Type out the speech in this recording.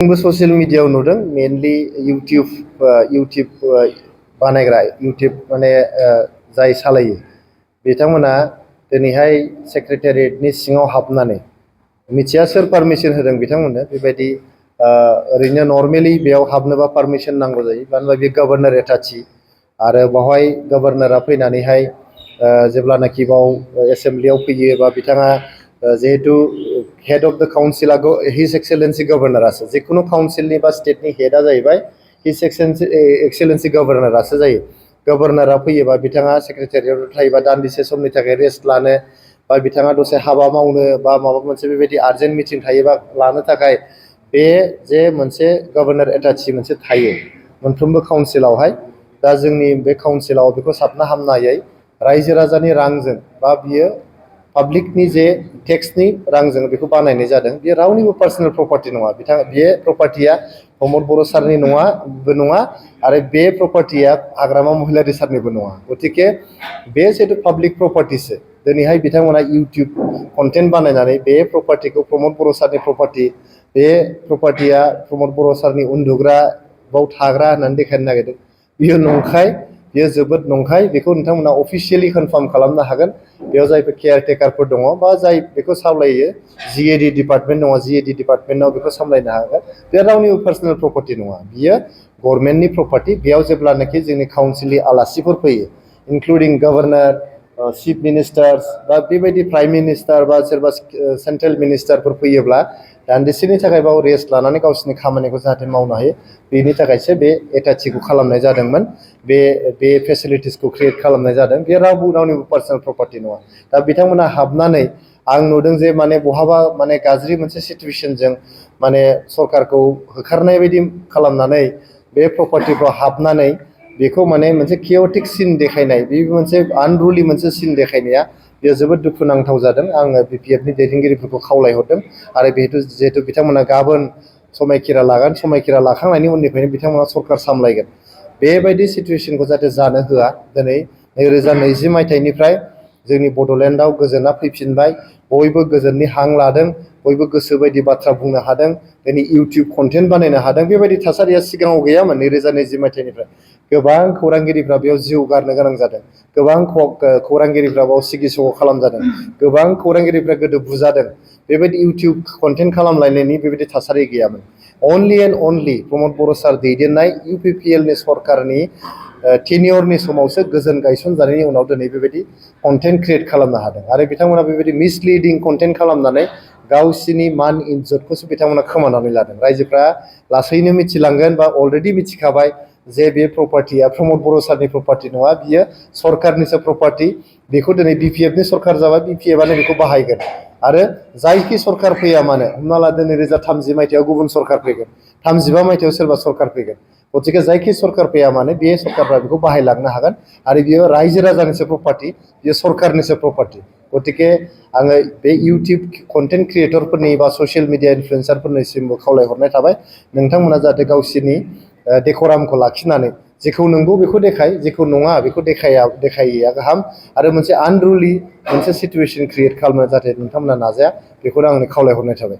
आंबो ससियेल मिडियायाव नुदों मेनलि इउटिउब बानायग्रा इउटिउब माने जाय सालायो बिथांमोना दिनैहाय सेक्रेटारियेटनि सिङाव हाबनानै मिथिया सोर पारमिसन होदों बिथांमोननो बेबायदि ओरैनो नर्मेलि बेयाव हाबनोबा पारमिसन नांगौ जायो मानो होनबा बे गभर्नर एटाची आरो बावहाय गभर्नरा फैनानैहाय जेब्लानाखि बाव एसेम्ब्लियाव फैयो बा बिथाङा जिहेतु हेड अफ द काउन्सिला हिज एक्सेलेन्सि गभर्नरासो जिखुनु काउन्सिलनि बा स्टेटनि हेडआ जाहैबाय हिज एक्सेलेन्सि गभर्नरासो जायो गभर्नरा फैयोबा बिथाङा सेक्रेटारियेटआव थायोबा दान्दिसे समनि थाखाय रेस्ट लानो बा बिथाङा दसे हाबा मावनो बा माबा मोनसे बेबायदि आर्जेन्ट मिटिं थायोबा लानो थाखाय बे जे मोनसे गभर्नर एटाची मोनसे थायो मोनफ्रोमबो काउन्सिलावहाय दा जोंनि बे काउन्सिलाव बेखौ साबना हामनायै रायजो राजानि रांजों बा बियो पाब्लिकनि जे टेक्सनि रांजों बेखौ बानायनाय जादों बेयो रावनिबो पार्सनेल प्रपार्टि नङा बे प्रपार्टिया प्रमद बर' सारनि नङा आरो बे प्रपार्टिया हाग्रामा महिलारि सारनिबो नङा गतिके बे जिहेतु पाब्लिक प्रपार्टिसो दिनैहाय बिथांमोना इउटिउब कन्टेन्ट बानायनानै बे प्रपार्टिखौ प्रमद बर' सारनि प्रपार्टि बे प्रपार्टिया प्रमद बर' सारनि उन्दुग्रा बाव थाग्रा होननानै देखायनो नागिरदों बियो नंखाय बियो जोबोद नंखाय बेखौ नोंथांमोना अफिसियेलि कनफार्म खालामनो हागोन बेयाव जायफोर केयारटेकारफोर दङ बा जाय बेखौ सामलायो जिएडि डिपार्टमेन्ट दङ जिएडि डिपार्टमेन्टआव बेखौ सामलायनो हागोन बे रावनिबो पार्सनेल प्रपार्टि नङा बियो गभर्नमेन्टनि प्रपार्टि बेयाव जेब्लानाखि जोंनि काउन्सिलनि आलासिफोर फैयो इनक्लुडिं गभर्नर चिफ मिनिस्टार्स बा बेबायदि प्राइम मिनिस्टार बा सोरबा सेन्ट्रेल मिनिस्टारफोर फैयोब्ला दान्दिसेनि थाखाय बाव रेस्ट लानानै गावसोरनि खामानिखौ जाहाथे मावनो हायो बेनि थाखायसो बे एटाचीखौ खालामनाय जादोंमोन बे फेसिलिटिसखौ क्रिएट खालामनाय जादों बे रावनिबो पार्सनेल प्रपार्टि नङा दा बिथांमोना हाबनानै आं नुदों जे माने बहाबा माने गाज्रि मोनसे सिचुवेसनजों माने सरकारखौ होखारनाय बायदि खालामनानै बे प्रपार्टिफ्राव हाबनानै बेखौ माने मोनसे केअटिक सिन देखायनाय बे मोनसे आनरुलि मोनसे सिन देखायनाया बेयो जोबोद दुखुनांथाव जादों आङो बिपिएफनि दैदेनगिरिफोरखौ खावलायहरदों आरो जिहेतु बिथांमोना गाबोन समायखिरा लागोन समायखिरा लाखांनायनि उननिफ्रायनो बिथांमोना सरकार सामलायगोन बेबायदि सिचुवेसनखौ जाहाथे जानो होआ दिनै 2020 मायथाइनिफ्राय जोंनि बड'लेण्डआव गोजोना फैफिनबाय बयबो गोजोननि हां लादों बयबो गोसो बायदि बाथ्रा बुंनो हादों दिनै इउटिउब कन्टेन्ट बानायनो हादों बेबायदि थासारिया सिगाङाव गैयामोन 2020 मायथाइनिफ्राय गोबां खौरांगिरिफ्रा बेयाव जिउ गारनो गोनां जादों गोबां खौरांगिरिफ्रा बेयाव सिगिसग' खालामजादों गोबां खौरांगिरिफ्रा गोदो बुजादों बेबायदि इउटिउब कन्टेन्ट खालामलायनायनि बेबायदि थासारि गैयामोन अनलि एन्ड अनलि प्रमद बर' सार दैदेननाय इउपिपिएलनि सरकारनि टेनियरनि समावसो गोजोन गायसनजानायनि उनाव दिनै बेबायदि कन्टेन्ट क्रिएट खालामनो हादों आरो बिथांमोना बेबायदि मिसलिडिं कन्टेन्ट खालामनानै गावसिनि मान इज्जतखौसो बिथांमोना खोमानानै लादों रायजोफ्रा लासैनो मिथिलांगोन बा अलरेडि मिथिखाबाय जे बे प्रपार्टिया प्रमद बर' सारनि प्रपार्टि नङा बियो सरकारनिसो प्रपार्टि बेखौ दिनै बिपिएफनि सरकार जाबाय बिपिएफआनो बेखौ बाहायगोन आरो जायखि सरकार फैया मानो हमना ला 2030 मायथाइयाव गुबुन सरकार फैगोन 35 मायथाइयाव सोरबा सरकार फैगोन गतिके जायखि सरकार फैया मानो बे सरकारफ्रा बेखौ बाहायलांनो हागोन आरो बियो रायजो राजानिसो प्रपार्टि बियो सरकारनिसो प्रपार्टि गतिके आङो बे इउटिउब कन्टेन्ट क्रिएटरफोरनि बा ससियेल मिडिया इनफ्लुएन्सारफोरनिसिमबो खावलायहरनाय थाबाय नोंथांमोना जाहाथे गावसोरनि डेक'रामखौ लाखिनानै जेखौ नंगौ बेखौ देखाय जेखौ नङा बेखौ देखायैया गाहाम आरो मोनसे आनरुलि मोनसे सिचुवेसन क्रिएट खालामनो जाहाथे नोंथांमोना नाजाया बेखौनो आंनो खावलायहरनाय थाबाय